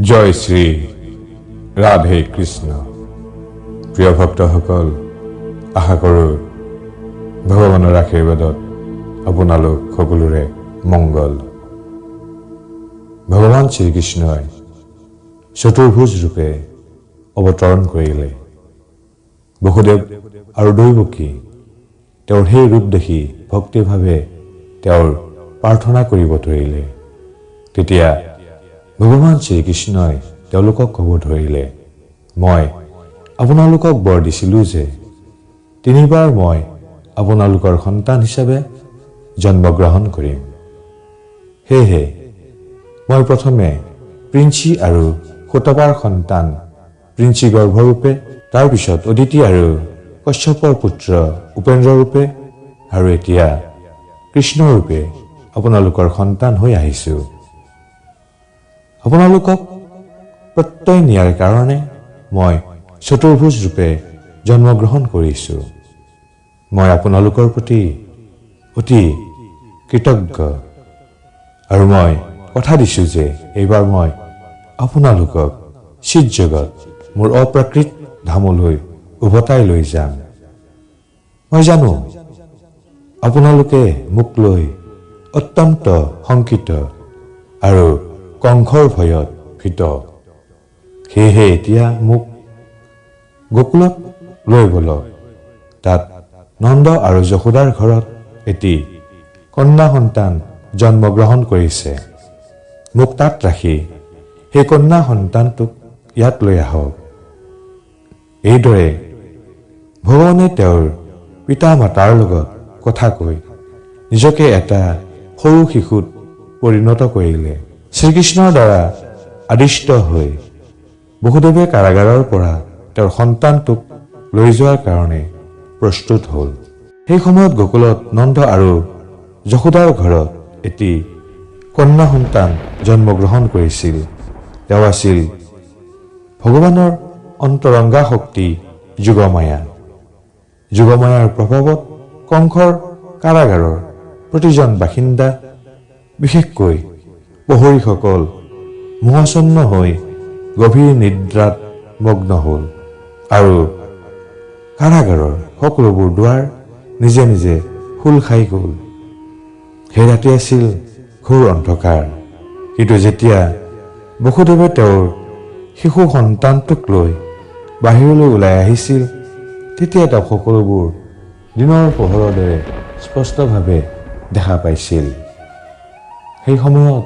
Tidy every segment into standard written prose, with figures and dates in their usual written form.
জয় শ্ৰী ৰাধে কৃষ্ণ। প্ৰিয় ভক্তসকল, আশা কৰোঁ ভগৱানৰ আশীৰ্বাদত আপোনালোক সকলোৰে মংগল। ভগৱান শ্ৰীকৃষ্ণই চতুৰ্ভুজ ৰূপে অৱতৰণ কৰিলে। বসুদেৱ আৰু দৈৱকী তেওঁৰ সেই ৰূপ দেখি ভক্তিভাৱে তেওঁৰ প্ৰাৰ্থনা কৰিব ধৰিলে। তেতিয়া ভগৱান শ্ৰীকৃষ্ণই তেওঁলোকক ক'ব ধৰিলে, মই আপোনালোকক বৰ দিছিলোঁ যে তিনিবাৰ মই আপোনালোকৰ সন্তান হিচাপে জন্মগ্ৰহণ কৰিম। সেয়েহে মই প্ৰথমে প্ৰিন্সি আৰু সুতপাৰ সন্তান প্ৰিন্সি গৰ্ভৰূপে, তাৰপিছত অদিতি আৰু কশ্যপৰ পুত্ৰ উপেন্দ্ৰ ৰূপে, আৰু এতিয়া কৃষ্ণৰূপে আপোনালোকৰ সন্তান হৈ আহিছোঁ। আপোনালোকক প্ৰত্যয় নিয়াৰ কাৰণে মই চতুৰ্ভুজ ৰূপে জন্মগ্ৰহণ কৰিছোঁ। মই আপোনালোকৰ প্ৰতি অতি কৃতজ্ঞ আৰু মই কথা দিছোঁ যে এইবাৰ মই আপোনালোকক চিৎজগত মোৰ অপ্ৰাকৃত ধামলৈ উভতাই লৈ যাম। মই জানো আপোনালোকে মোক লৈ অত্যন্ত শংকিত আৰু কংসৰ ভয়ত ভীত। সেয়েহে এতিয়া মোক গোকুলত লৈ বলক। তাত নন্দ আৰু যশোদাৰ ঘৰত এটি কন্যা সন্তান জন্মগ্ৰহণ কৰিছে। মোক তাত ৰাখি সেই কন্যা সন্তানটোক ইয়াত লৈ আহক। এইদৰে ভগৱানে তেওঁৰ পিতা মাতাৰ লগত কথা কৈ নিজকে এটা সৰু শিশুত পৰিণত কৰিলে। শ্ৰীকৃষ্ণৰ দ্বাৰা আদিষ্ট হৈ বসুদেৱে কাৰাগাৰৰ পৰা তেওঁৰ সন্তানটোক লৈ যোৱাৰ কাৰণে প্ৰস্তুত হ'ল। সেই সময়ত গোকুলত নন্দ আৰু যশোদাৰ ঘৰত এটি কন্যা সন্তান জন্মগ্ৰহণ কৰিছিল। তেওঁ আছিল ভগৱানৰ অন্তৰংগা শক্তি যোগমায়া। যোগমায়াৰ প্ৰভাৱত কংসৰ কাৰাগাৰৰ প্ৰতিজন বাসিন্দা, বিশেষকৈ প্ৰহৰীসকল মোহাচ্ছন্ন হৈ গভীৰ নিদ্ৰাত মগ্ন হ'ল আৰু কাৰাগাৰৰ সকলোবোৰ দুৱাৰ নিজে নিজে খোল খাই গ'ল। সেই ৰাতি আছিল ঘোৰ অন্ধকাৰ। কিন্তু যেতিয়া বসুদেৱে তেওঁৰ শিশু সন্তানটোক লৈ বাহিৰলৈ ওলাই আহিছিল, তেতিয়া তেওঁ সকলোবোৰ দিনৰ পোহৰৰ দৰে স্পষ্টভাৱে দেখা পাইছিল। সেই সময়ত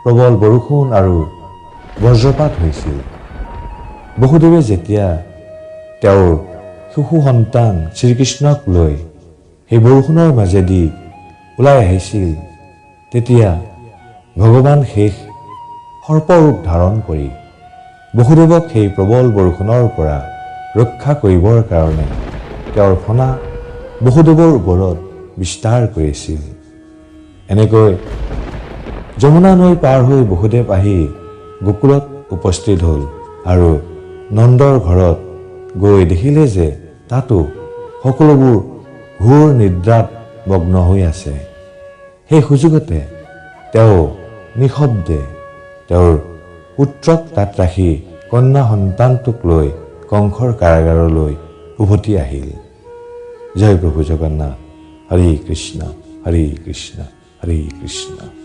প্ৰবল বৰষুণ আৰু বজ্ৰপাত হৈছিল। বসুদেৱে যেতিয়া তেওঁৰ শিশু সন্তান শ্ৰীকৃষ্ণক লৈ সেই বৰষুণৰ মাজেদি ওলাই আহিছিল, তেতিয়া ভগৱান শেষ সৰ্পৰূপ ধাৰণ কৰি বসুদেৱক সেই প্ৰবল বৰষুণৰ পৰা ৰক্ষা কৰিবৰ কাৰণে তেওঁৰ ফণা বসুদেৱৰ ওপৰত বিস্তাৰ কৰিছিল। এনেকৈ যমুনা নৈ পাৰ হৈ বসুদেৱ আহি গোকুলত উপস্থিত হ'ল আৰু নন্দৰ ঘৰত গৈ দেখিলে যে তাতো সকলোবোৰ ঘোৰ নিদ্ৰাত মগ্ন হৈ আছে। সেই সুযোগতে তেওঁ নিঃশব্দে তেওঁৰ পুত্ৰক তাত ৰাখি কন্যা সন্তানটোক লৈ কংসৰ কাৰাগাৰলৈ উভতি আহিল। জয় প্ৰভু জগন্নাথ। হৰে কৃষ্ণ হৰে কৃষ্ণ হৰে কৃষ্ণ।